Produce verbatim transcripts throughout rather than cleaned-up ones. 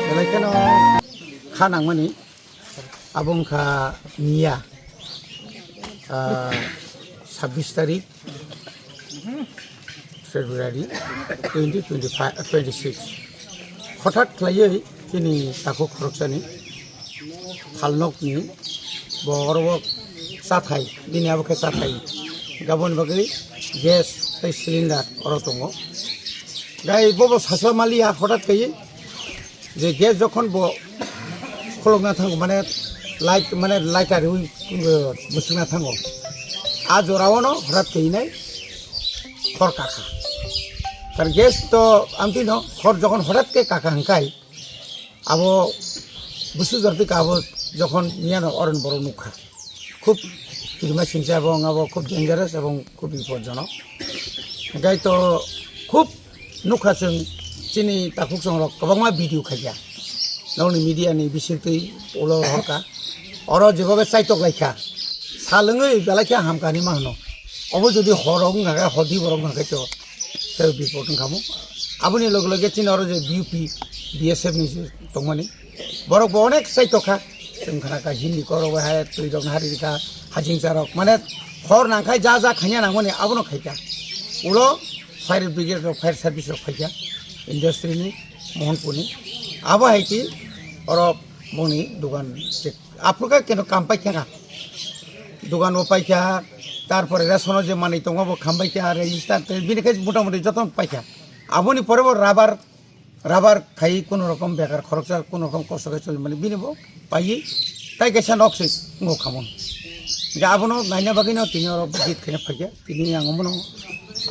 Belai kheno kha nangmani, abo wngkha miya, ah, sabbish tarik February twenty twenty-five, twenty-six. Hothat khlaiwi chini takhuk khoroksani phalnokni bo oro bo chathai, bini abo khe chathai. Gabon bagwi gas tei cylinder oro tongo. Gai bobo sasla maliya hothat kaiwi je gas jokhon bo kholokna thango, mane light, mane lighter wi, uh, musukna thango. A jora o no hothat kaiwi nai hor kakha. Tar gas to amtwi no hor jokhon hothat khe kakha hwnkhai, abo busu jorti ka abo jokhon miyano oron borok nukha. Khub kirima singsa ebong abo khub dangerous ebong khub bipodjonok. Hingkhai to khub nukha chwng chini takhuk songrok kwbangma video khaikha. Nokni media ni bisingtwi ulo rohorkha. Oro jeboke chaitok laikha. Salwngwi belai khe hamkha hinwi ma hwno. Obo jodi horok wngkha khe, hodi borok wngkha khe to tei bipod wngkha mo. Aboni loge loge chini oro je B U P, B S F ni je tongmani. Borok bo onek chaitok kha. Chwng khna kha Hindi korok bai hai twi rok hari kha, hajing charok. Mane hor nangkhai ja ja khanya nangmani abono khaikha. Ulo fire brigade rok, fire service rok phaikha. Industry ni, Mohanpur ni. Abo hai ki oro boni dugan che-, aphuru khe keno kam paikha kha. Dugan bo paikha, tarpore ration o je manwi tongo bo kham paikha, register tei bini khe mota moti joto paikha. Aboni pore bo rubber Rubber khai kunu rokom bekar khoroksa kunu rokom kosto khai choli mani bini bo paiwi tai kaisa nok se ngo khamon. Ga abono naina bagwi no tini oro visit khaina phaikha. Tini ang omono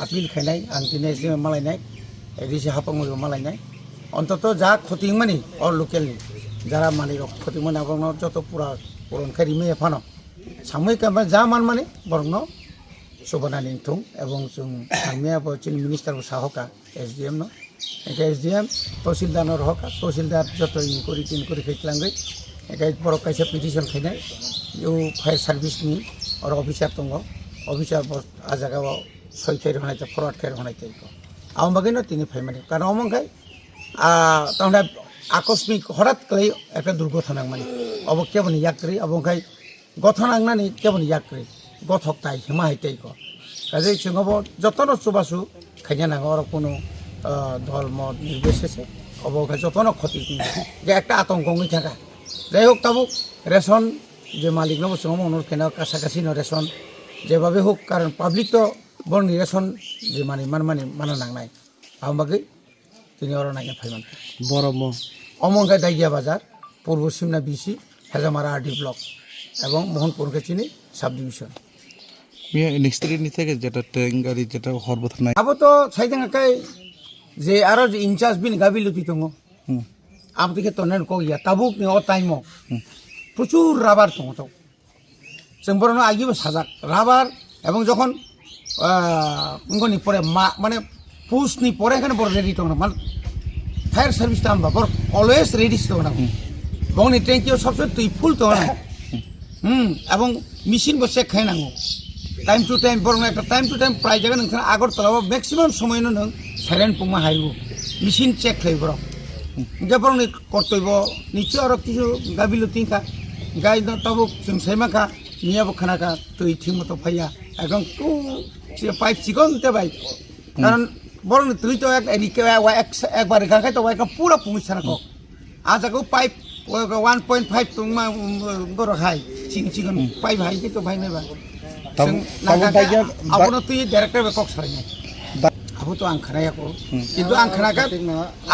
appeal khainai, ang tini S D M malai nai, A D C hapang malai nai. Ontoto ja khoti mani or local ni jara mani rok khoti mani abono joto pura puron khai rimaya phano. Samui kama ja man mani borokno subana ning thung ebong chwng thangmaya bo chini minister bo sahoka. S D M no, eke S D M, Tahsildar no rohorkha, Tahsildar joto inquiry tinquiry khe twlangwi, eke borok kaisa petition khainai, o fire service ni oro officer tongo, officer bo a jaga o soi khe rwnai tei forward khe rwnai tei ko. Amo bagwi no tini phaimani, karon omo wngkhai, ah, tamni akosmik horat kwlai ekta durgotha nangmani, obo keboni yak kwrwi, obo wngkhai Gothon nangnani keboni yak kwrwi, gothok tai hima hai tei ko. Kaje chwng obo jotono chubachu khaina nango, oro kuno, ah, dol mot nirbisese obo khe jotono khoti twi je ekta atongko wngwi thangkha. Jai hok, tabuk ration je malik no bo chwng omo onurod khaina kasa kasi no ration jebabe hok, karon public to borni ration je mani man mani mana nangnai, aboni bagwi tini oro naina phai mankha. Boromo. Omo wngkha Daigia Bazar, Purbo Simna B C, Hejamara R D block, ebong Mohanpur wngkha chini sub division. Miya nistri ni theke jeta train gari jeta hor bwtharnai. Abo to saidang kai je aro je in charge bini gabi luti tongo. Hmm. Abo tike tonen kok ya tabuk ni o time o. Hmm. Prochur rubber tongo to. Chwng borokno agibo sajak, rubber, ebong jokhon, ah, wngoni pore ma, mane, post ni pore ekhane borok ready tongna, man, fire service tamo ba, borok always ready se tongna. Hmm. Bongni tanki o sobse twi full tongna. Hmm, ebong machine bo check khai nango. Time to time, borokno ekta time to time prai jaga nang thana Agartala o maximum somoy no nang siren pungma haibo. Machine check khai borok. Hmm. Hingke borokni kortoi bo nicho aro kisu gabilo tingkha. Gai no tabuk chwng sai mankha. Niya bo khana kha twi thik moto phaiya. Ekdom tu se pipe chikon te bai. Hmm. Karon borok ni twi to ek, ek, ek, ek, ekbar rikha khai to ekdom pura pungwi sana kok. Hmm. A jaga o pipe o one point five tong ma, um, borok hai. Chikon chikon Hmm. pipe hai ke to phai mai ba. Tabuk, Chwng tabuk naga bai khe ya, ba- abono twi director bai kok salai nai. Ba- Abo to ang khana ya ko. Hmm. Kintu ang khana kha,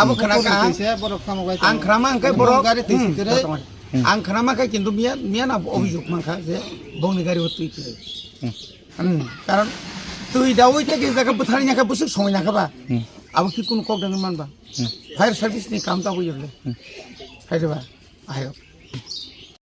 abo khana kha. Ang khana ma ang khai borok. Gari twi Hmm. sikere. Hmm. Ang khana ma khai kintu miya, miya na obijok man kha je bongni gari o twi kire. Hmm. Hmm, karon twi dawi te ke jaga bwthari nya kha busuk somoi nya kha ba. Hmm. Abo ki kunu kok dang man ba. Hmm. Fire service ni kam ta bo yole. Hmm. Hai de ba. Ayo.